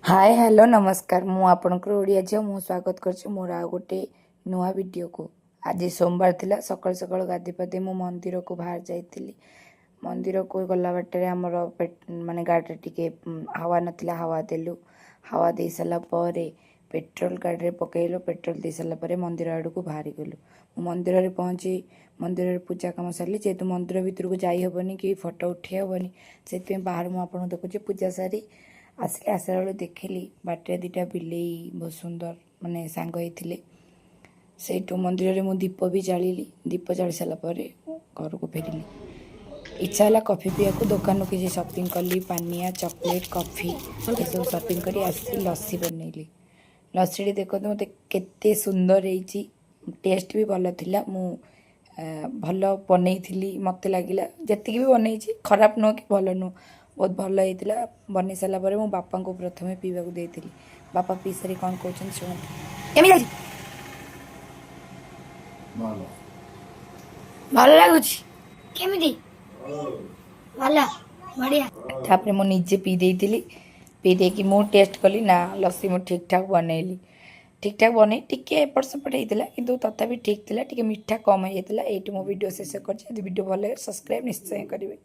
ହାଏ, hello, ନମସ୍କାର। ମୁଁ ଆପଣଙ୍କର ଓଡ଼ିଆ ଝିଅ। ମୁଁ ସ୍ୱାଗତ କରୁଛି ମୋର ଆଉ ଗୋଟେ ନୂଆ ଭିଡ଼ିଓକୁ। ଆଜି ସୋମବାର ଥିଲା। ସକାଳୁ ସକାଳୁ ଗାଧୋଇ ପାଧୋଇ ମୁଁ ମନ୍ଦିରକୁ ବାହାରି ଯାଇଥିଲି। ମନ୍ଦିରକୁ ଗଲା ବାଟରେ ଆମର ମାନେ ଗାଡ଼ିରେ ଟିକେ ହାୱା ନଥିଲା, ହାୱା ଦେଲୁ। ହାୱା ଦେଇ ସାରିଲା ପରେ ପେଟ୍ରୋଲ ଗାଡ଼ିରେ ପକାଇଲୁ। ପେଟ୍ରୋଲ ଦେଇ ସାରିଲା ପରେ ମନ୍ଦିର ଆଡ଼କୁ ବାହାରିଗଲୁ। ମୁଁ ମନ୍ଦିରରେ ପହଞ୍ଚି ମନ୍ଦିରରେ ପୂଜା କାମ ସାରିଲି। ଯେହେତୁ ମନ୍ଦିର ଭିତରକୁ ଯାଇ ହେବନି କି ଫଟୋ ଉଠାଇ ହେବନି, ସେଥିପାଇଁ ବାହାରୁ ମୁଁ ଆପଣଙ୍କୁ ଦେଖୁଛି। ପୂଜା ସାରି ଆସିଲି। ଆସିଲା ବେଳକୁ ଦେଖିଲି ବାଟରେ ଦୁଇଟା ବିଲେଇ ବହୁତ ସୁନ୍ଦର ମାନେ ସାଙ୍ଗ ହେଇଥିଲେ। ସେଇଠୁ ମନ୍ଦିରରେ ମୁଁ ଦୀପ ବି ଜାଳିଲି। ଦୀପ ଜାଳି ସାରିଲା ପରେ ଘରକୁ ଫେରିଲି। ଇଚ୍ଛା ହେଲା କଫି ପିଇବାକୁ। ଦୋକାନରୁ କିଛି ସପିଂ କଲି। ପାନିଆ, ଚକୋଲେଟ୍, କଫି ଏସବୁ ସପିଂ କରି ଆସି ଲସି ବନେଇଲି। ଲସିଟି ଦେଖନ୍ତୁ ମୋତେ କେତେ ସୁନ୍ଦର ହେଇଛି। ଟେଷ୍ଟ ବି ଭଲ ଥିଲା। ମୁଁ ଭଲ ବନେଇଥିଲି ମୋତେ ଲାଗିଲା। ଯେତିକି ବି ବନେଇଛି, ଖରାପ ନୁହଁ କି ଭଲ ନୁହଁ, ବହୁତ ଭଲ ହେଇଥିଲା। ବନେଇ ସାରିଲା ପରେ ମୁଁ ବାପାଙ୍କୁ ପ୍ରଥମେ ପିଇବାକୁ ଦେଇଥିଲି। ବାପା ପିଇ ସାରି କ'ଣ କହୁଛନ୍ତି ଶୁଣନ୍ତୁ। କେମିତି ଲାଗୁଛି? ଭଲ। ଭଲ ଲାଗୁଛି। କେମିତି? ଭଲ, ବଢିଆ। ତାପରେ ମୁଁ ନିଜେ ପିଇ ଦେଇଥିଲି। ପିଇ ଦେଇକି ମୁଁ ଟେଷ୍ଟ କଲି ନା ଲସି ମୁଁ ଠିକ୍ ଠାକ୍ ବନେଇଲି। ଠିକ୍ ଠାକ୍ ବନେଇ ଟିକେ ଏପଟ ସେପଟ ହେଇଥିଲା, କିନ୍ତୁ ତଥାପି ଠିକ୍ ଥିଲା। ଟିକେ ମିଠା କମ୍ ହେଇଯାଇଥିଲା। ଏଇଠି ମୋ ଭିଡ଼ିଓ ଶେଷ କରିଛି। ଯଦି ଭିଡ଼ିଓ ଭଲ ଲାଗେ, ସବସ୍କ୍ରାଇବ୍ ନିଶ୍ଚୟ କରିବେ।